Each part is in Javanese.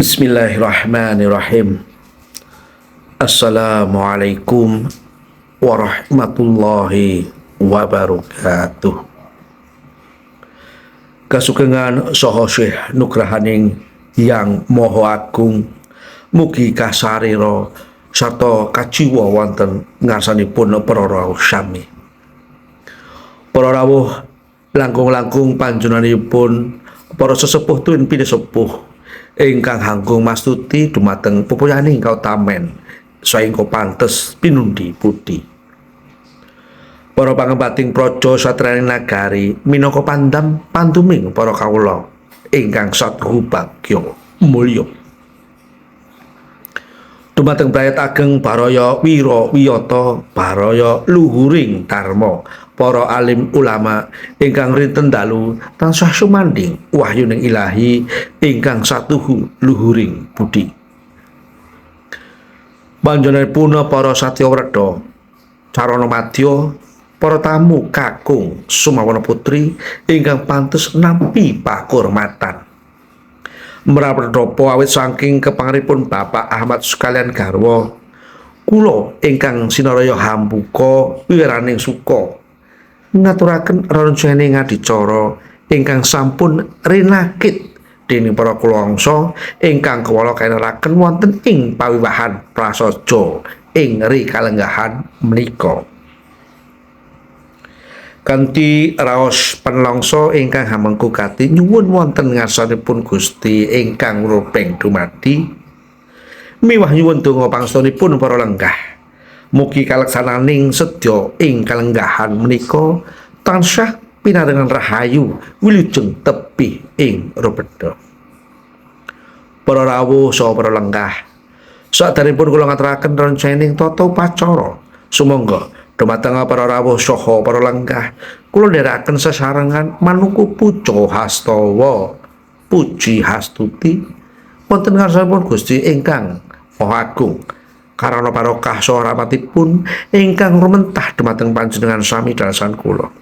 Bismillahirrahmanirrahim. Assalamualaikum warahmatullahi wabarakatuh. Kasugengan saha Syekh Nugrahaning Yang Maha Agung, mugi kasarira sarta kajiwa wonten ngarsanipun para rawuh sami. Para rawuh, langkung-langkung panjenenganipun para sesepuh tuwin pinisepuh ingkang hanggung mastuti dumateng pepoyaning kautamen saengga pantes pinundi budi. Para pangembating praja satriyaning nagari minangka pandam panduming para kawula ingkang satuhu bagya mulya. Dumateng brayat ageng baraya wira wiyata baraya luhuring dharma, para alim ulama ingkang rinten dalu tansah sumandhing wahyuning ilahi ingkang satuhu luhuring budi. Panjenenganipun para satyawreda, carana madya, para tamu kakung sumawana putri ingkang pantes nampi pakurmatan. Mrapedhapa awit saking kepangaripun Bapak Ahmad sekalian garwa kula ingkang sinaraya hambuka wiraning suka ngaturaken rencane adicara ingkang sampun rinakit dening para kulawangsa ingkang kawula kaeneraken wonten ing pawiwahan prasaja ing ri kalenggahan menika. Kanthi raos panlangsa ingkang hamengku gati nyuwun wonten ngarsanipun Gusti ingkang rupeng dumadi miwah nyuwun donga pangestunipun para lenggah. Mugi kaleksananing sedya ing kalenggahan menika tansah pinaringan rahayu wilujeng tebih ing rubeda. Para rawuh saha para lenggah, saderengipun kula ngaturaken rencaning tata upacara, sumangga dumateng para rawuh saha para lenggah kula ndherekaken sesarengan manuku puja hastawa puji hastuti wonten ngarsanipun Gusti ingkang Maha Agung karana barokah saha rahmatipun ingkang rumentah dumateng panjenengan sami dalasan kula.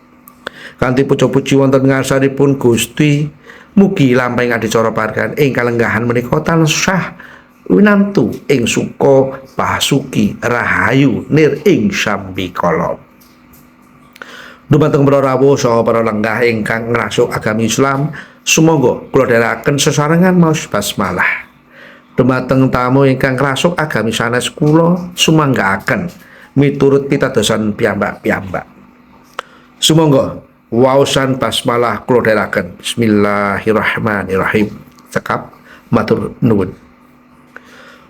Kanthi puja-puji wonten ngarsanipun Gusti, mugi lampahing adicara pahargyan ing kalenggahan menika tansah winantu ing suka basuki rahayu nir ing sambikala. Dumateng para rawuh saha para lenggah ingkang ngrasuk agami Islam, sumangga kula dherekaken sesarengan maos basmalah. Dumateng tamu ingkang ngrasuk agami sanes kula sumanggaaken miturut pitadosan piyambak-piyambak. Sumangga waosan basmalah kula dherekaken. Bismillahirrahmanirrahim. Cekap, matur nuwun.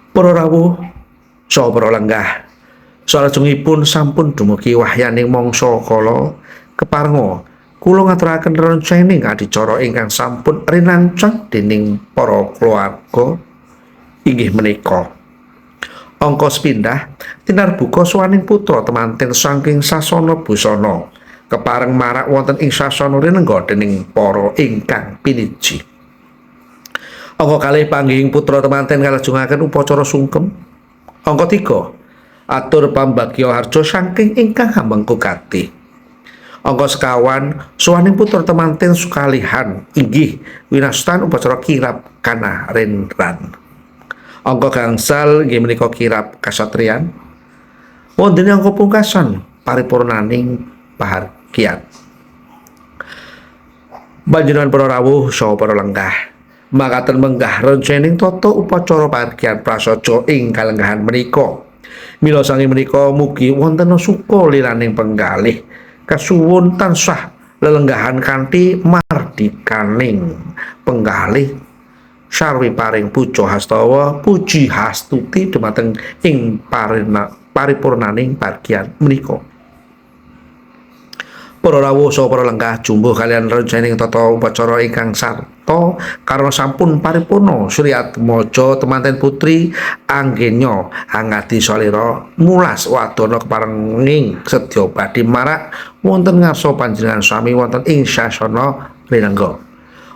Para rawuh saha para lenggah, salajengipun sampun dumugi wahyaning mangsa kala keparenga kula ngaturaken rencaning adicara ingkang sampun rinancang dening para keluarga inggih menika. Angka sepindah tinarbuka sowaning putra temanten saking sasana busana kepareng marak wonten ing sasana rinengga dening para ingkang piniji. Angka kalih panggihing putra temanten kalajengaken upacara sungkem. Angka 3 atur pambagya harja saking ingkang hamengku gati. Angka sekawan sowaning putra temanten sukalihan inggih winastan upacara kirab kanarendran. Angka gangsal inggih menika kirab kasatriyan. Wonten angka pungkasan paripurnaning pahargyan. Panjenengan para rawuh saha para lenggah, makaten menggah rencaning tata upacara pahargyan prasaja ing kalenggahan menika. Mila saking menika mugi wonten suka liraning penggalih kasuwun tansah lelenggahan kanthi mardikaning penggalih sarwi paring puja hastawa puji hastuti dumateng ing paripurnaning pahargyan menika. Para rawuh saha para lenggah jumbuh kalian rencaning tata upacara ingkang sarta karena sampun paripurna Sri Atmaja temanten putri anggenya angadi salira mulas wadana keparenging sedya badhe marak wonten ngarsa panjenengan sami wonten ing sasana rinengga.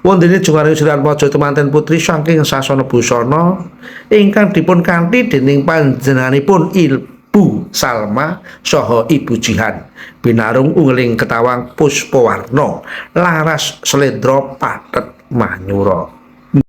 Wontene jungaring Sri Atmaja temanten putri saking sasana busana ingkang dipun kanthi dening panjenenganipun Ibu Salma saha Ibu Jihan binarung ungeling ketawang puspawarna laras slendra pathet manyura.